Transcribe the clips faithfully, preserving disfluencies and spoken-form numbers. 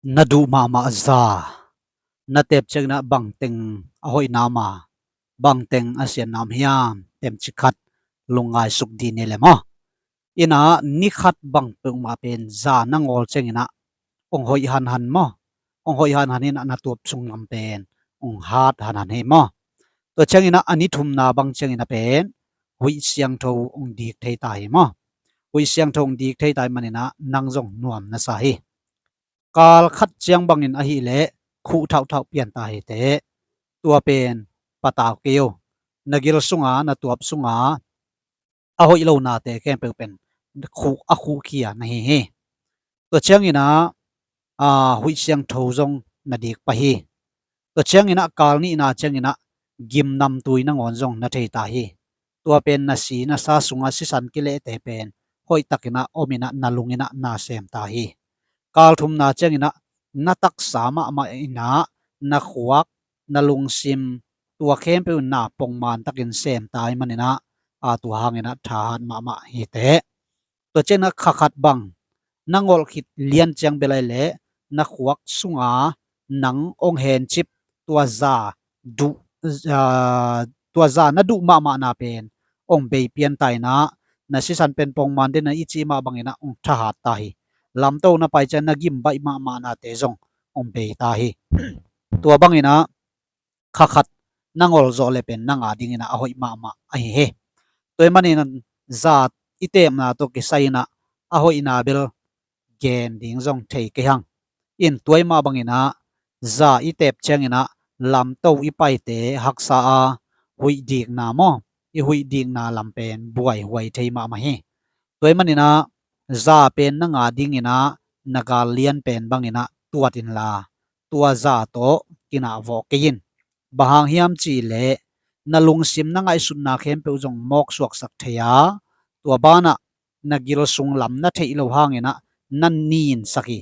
Na duh mahmah za na tep ciangin ah bangteng a hoih nam a, bangteng a sian nam hiam, temcik khat lungngai suk dih ni le maw. Inah ni khat bang peuhmah pen za na ngawl ciangin ah hong hoih hanhan maw, hong hoih hanhan inah na tuap sung lam pen hong hat hanhan hi maw. Tua ciangin ah a ni thumna bang ciangin ah pen huih siangtho hong dik thei ta hi maw. Huih siangtho hong dik thei ta hi manin ah nang zong nuam na sa hi. Kal khat ciang bangin ahih leh khuh thauhthauh pian ta hi teh. Tua pen patau kei uh. Na gil sunga, na tuap sunga a hoih lo nate khempeuh pen khuh, a khuhkhia na hi hi. Tua ciangin ah, aa, huih siangtho zong na dik pah hi. Tua ciangin ah kal nihna ciangin ah gimnamtui nangawn zong na thei ta hi. Tua pen na si na sa sunga sisan kilehte pen hoihtakin ah om inah na lung inah na sem ta hi. Kal thumna ciangin ah na taksa mahmah inah na khuak, na lungsim, tua khempeuh na pongman takin sem ta hi manin ah, aa, tua hangin ah thahat mahmah hi teh. Tua ciangin ah kha khat bang na ngolh khit lian ciang bel ahih leh na khuak sunga nang hong hencip tua za duh, aa, tua za na duh mahmahna pen hong bei pian ta inah na sisan pen pongman den a i cih mah bangin ah hong thahat ta hi. Lamto na pai ciang na gim baih mahmahnate zong hong bei ta hi. Tua bangin ah kha khat na ngolh zawh le pen nang a dingin ah a hoih mahmah ahi hi. Tua hi manin ah za i tepna tawh kisai inah a hoihna bel gen ding zong thei kei hang. In tua hi mah bangin ah za i tep ciangin ah lamto i paite haksa a huih dikna maw, i huih dikna lam pen buaihuai thei mahmah hi. Tua hi manin ah za pen nang a dingin ah na gal lian pen bangin ah tuat inla, tua za tawh kinah vawh kei in. Bang hang hiam cih leh na lungsim na ngaihsutna khempeuh zong mawk suaksak thei a, tua banah na gil sung lam na theih loh hangin ah na ninsak hi.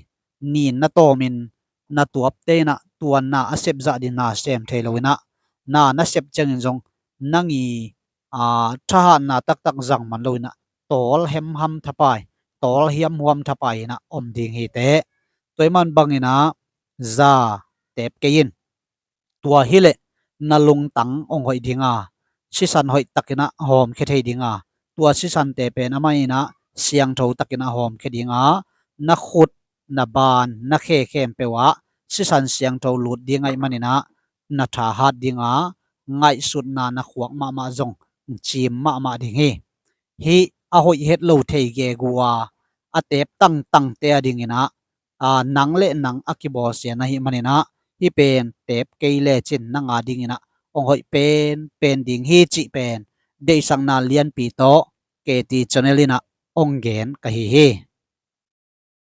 Nin na tawmin na tuapte inah tua na a sep zah ding na sem thei lo inah na na sep ciangin zong nang i, aa, thahatna taktak zang man lo inah tawl hemham thapai, tawl hiamhuam thapai inah om ding hi teh. Tua hi man bangin ah za tep kei in. Tua hi leh na lungtang hong hoih ding a, sisan hoih takin ah hawmkhia thei ding a, tua sisante pen amah inah siangtho takin ah hawmkhia ding a, na khut, na ban, na khe khempeuh ah sisan siangtho lut ding ahih manin ah na thahat ding a, ngaihsutna na khuak mahmah zong cim mahmah ding hi. Hih a hoih het lo thei gegu a, a tep tangtangte a dingin ah, aa, nang le nang a kibawlsia na hih manin ah hih pen tep kei lecin nang a dingin ah hong hoih penpen ding hi cih pen deihsakna lianpi tawh K T channel inah hong gen ka hi hi.